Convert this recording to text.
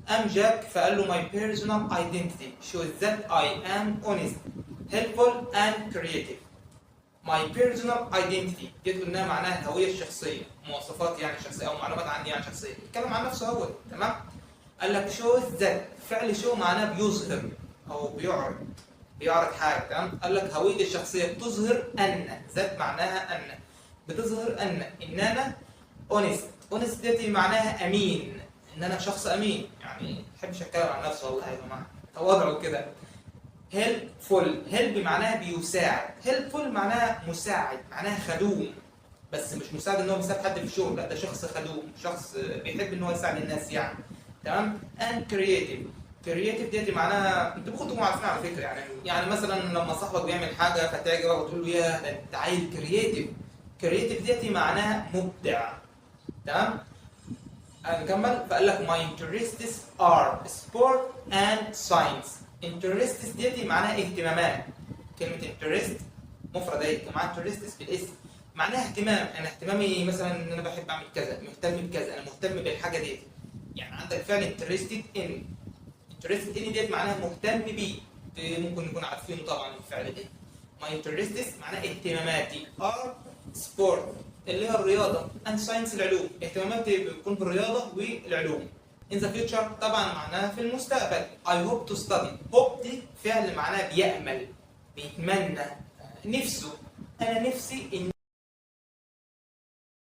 قام جاك فقال له my personal identity shows that I am honest، helpful and creative. my personal identity دي قلناها معناها الهوية الشخصية، مواصفات يعني شخصية أو معلومات عني يعني شخصية، بيتكلم عن نفسه هو، تمام؟ قال لك shows that، فعل show معناه بيظهر أو بيعرض، بيعرض حاجة، تمام؟ قال لك هويتي الشخصية بتظهر أن، that معناها أن، بتظهر أن أنا honest. honest دي معناها أمين، إن أنا شخص أمين، يعني ما بحبش أتكلم عن نفسي والله يا جماعة، تواضعوا كده. helpful، help معناها بيساعد، helpful معناها مساعد، معناها خدوم، بس مش مساعد ان هو بيساعد حد في الشغل، لا، ده شخص خدوم، شخص بيحب ان هو يساعد الناس يعني، تمام؟ and creative. creative ديت معناها، انتوا ممكن تكونوا عارفين على فكره، يعني مثلا لما صاحبك بيعمل حاجة فتعجبك وتقول له يا ده انت عيل creative. creative ديت معناها مبدع، تمام؟ نكمل. فقال لك my interests are sport and science. interests ديتي معناها اهتمامات، كلمة interest مفرد اهي ومع interests بال s معناها اهتمام. انا اهتمامي مثلا ان انا بحب اعمل كذا، مهتم بكذا، انا مهتم بالحاجة ديت. يعني عندك فعل interested in، interested in ديت معناها مهتم بيه، دي ممكن نكون عارفينه طبعا الفعل ده. my interests معناها اهتماماتي، are sport اللي هي الرياضة، and science العلوم. اهتماماتي بتكون في الرياضة والعلوم. in the future طبعا معناها في المستقبل، I hope to study. hope دي فعل معناها بيأمل، بيتمنى، نفسه، أنا نفسي إن